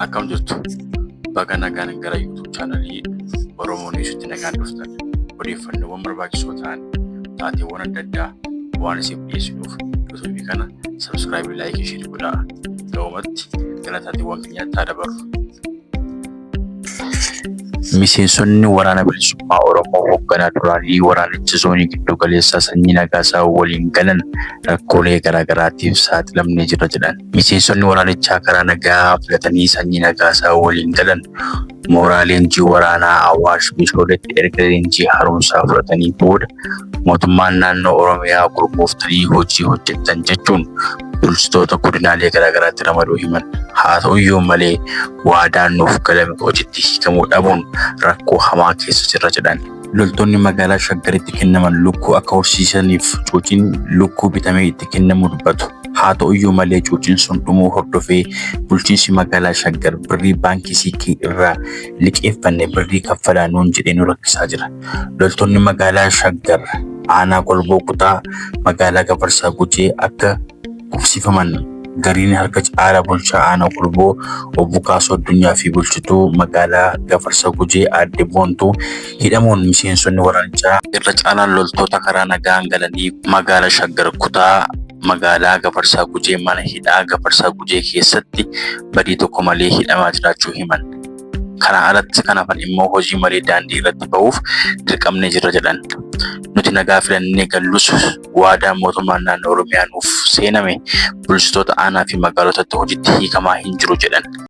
Akkam jirtu? Baga nagaan gara YouTube chaanalii Oromoo Newsitti nagaan dhuftan. Odeeffannoowwan barbaachisoo ta'an, taateewwan adda addaa waan isiniif dhiyeessinuuf YouTube kana subscribe, like, share godhaa. Gabaabumatti gara taateewwan keenyaatti haa dabarru. Miseensonni Waraana Bilisummaa Oromoo hoogganaa duraanii waraanicha zoonii giddu galeessaa Sanyii Nagaasaa waliin galan rakkoolee garaa garaatiif saaxilamnee jirra jedhan. Miseensonni waraanichaa karaa nagaa filatanii Sanyii Nagaasaa waliin galan mooraa leenjii waraanaa Awaash Bishooletti erga leenjii haaromsaa fudhatanii booda mootummaan naannoo Oromiyaa gurmooftanii hojii hojjettan jechuun bulchitoota godinaalee garaagaraatti ramaduu himan. Haa ta'uyyuu malee waadaan nuuf galame hojiitti hiikamuu dhabuun rakkoo hamaa keessa jirra jedhan. Loltoonni magaalaa Shaggaritti kennaman lukkuu akka horsiisaniif cuuciin lukkuu bitamee itti kennamuu dubbatu. Haa ta'uyyuu malee cuuciin sun dhumuu hordofee bulchiinsi magaalaa Shaggar birrii baankii Siiqqee irraa liqeeffanne birrii kaffalaa nuun jedhee nu rakkisaa jira. Loltoonni magaalaa Shaggar aanaa Golboo kutaa magaalaa Gafarsaa Gujee akka qubsiifaman gariin harka caala bulchaa aanaa Golboo obbo Kaasoo Addunyaa fi bulchituu magaalaa Gafarsa Gujee aadde Boontuu hidhamuun miseensonni waraanichaa irra caalaan loltoota karaa nagaan galanii magaalaa Shaggar kutaa magaalaa Gafarsaa Gujee mana hidhaa Gafarsaa Gujee keessatti badii tokko malee hidhamaa jiraachuu himan. Kanaa alatti kan hafan immoo hojii malee daandii irratti bahuuf dirqamnee jirra jedhan. Nuti nagaa filannee gallus waadaan mootummaan naannoo Oromiyaa nuuf seename bulchitoota aanaa fi magaalotatti hojiitti hiikamaa hin jiru jedhan.